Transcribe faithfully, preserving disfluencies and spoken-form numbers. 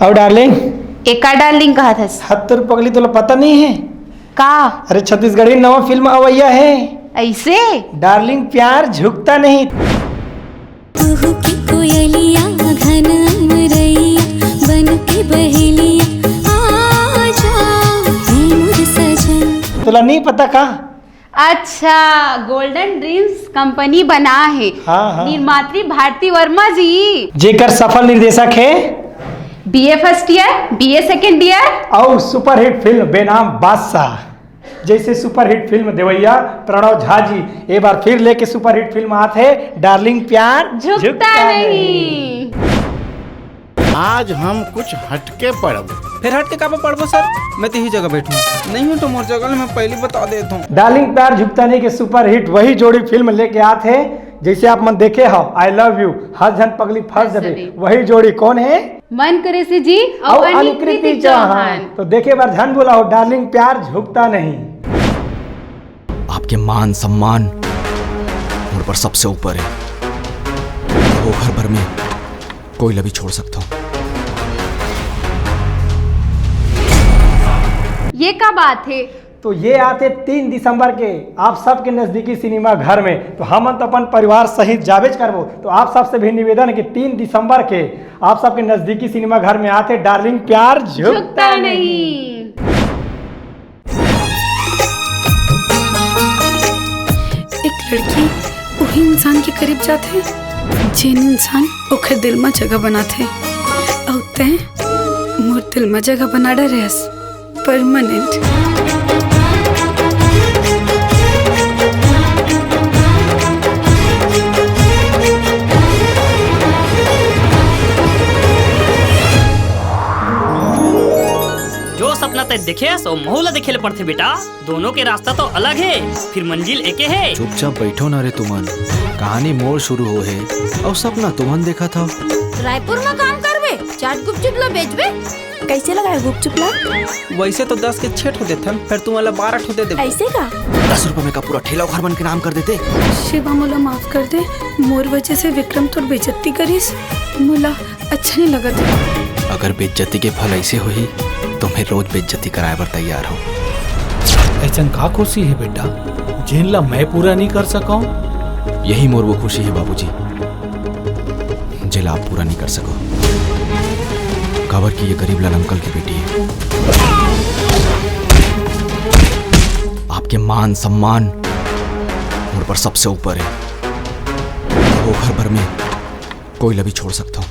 अउ डार्लिंग? एका डार्लिंग कहत हस? हत्तर पगली, तोला पता नहीं है? का? अरे, छत्तीसगढ़ी नवा फिल्म अवैया है। ऐसे? डार्लिंग प्यार झुकता नहीं। कुहू की कोयलिया, घन अमरैया, बन के बहेलिया, आजा, हे मोर सजन। तोला नहीं पता का? अच्छा, गोल्डन ड्रीम्स कंपनी बना है। हाँ, हाँ। निर्मात्री भारती वर्मा जी। जेकर सफल निर्देशक है BA first year, BA second year. अउ सुपरहिट फिल्म बेनाम बादशाह जैसे सुपरहिट फिल्म देवैया प्रणव झा जी ए बार फिर लेके सुपरहिट फिल्म आत है डार्लिंग प्यार झुकता नहीं। आज हम कुछ हटके पढ़बो। फिर हटके काबर पढ़बो सर? मैं तो यही जगह बैठूं। नहीं हो तो मोर जगह ले, मैं पहली बता देता हूँ। डार्लिंग प्यार झुकता नहीं के सुपरहिट वही जोड़ी फिल्म लेके आत है, जैसे आप मन देखे हो आई लव यू, हर झन पगली फंस फंस जबे। जबे। वही जोड़ी कौन है? मन करेसी जी अउ अउ अनुकृति अनुकृति चौहान। चौहान। तो देखे बार झन बोला हो, डार्लिंग प्यार झुकता नहीं। आपके मान सम्मान मोर पर सबसे ऊपर है। वो घर भर में कोई ला भी छोड़ सकता हूँ। ये का बात है? तो ये आते तीन दिसंबर के आप सबके नजदीकी सिनेमा घर में, तो हमन तो अपन परिवार सहित जाबेच करबो। तो आप सबसे भी निवेदन है कि तीन दिसंबर के आप सबके नजदीकी सिनेमा घर में आते डार्लिंग प्यार झुकता झुकता नहीं। नहीं। एक लड़की वही इंसान के करीब जाथे, जेन इंसान ओखर दिल म जगह बनाथे। अउ तैं मोर दिल म जगह बना डरे हस, परमानेंट। जो सपना तैं देखे हस, वो महू ला देखे ले पड़थे बेटा। दोनों के रास्ता तो अलग है, फिर मंजिल एके है। चुपचाप बैठो ना रे तुमन, कहानी मोर शुरू हो है अउ सपना तुमन देखत हव। रायपुर म काम करबे, चाट गुपचुप ला बेचबे। कैसे लगाए गुपचुप ला? वैसे तो दस के छह ठो देथन, फिर तुमन ला बारह ठो दे देबो। ऐसे का? दस रुपए में का पूरा ठेला ओखर मन के नाम कर देते। शिवा, मोला माफ कर दे, मोर वजह से विक्रम तोर बेइज्जती करिस, मोला अच्छा नहीं लगत है। अगर बेइज्जती के फल ऐसे होही, तो मैं रोज बेइज्जती कराए बर तैयार हूँ। ऐसन का खुशी है बेटा, जेन ला मैं पूरा नहीं कर सकूँ? यही मोर वो खुशी है बाबूजी, जेला आप पूरा नहीं कर सको, काबर कि ये गरीब लाल अंकल की बेटी है। आपके मान सम्मान मोर पर सबसे ऊपर है। वो घर भर में कोई ला भी छोड़ सकता हूँ।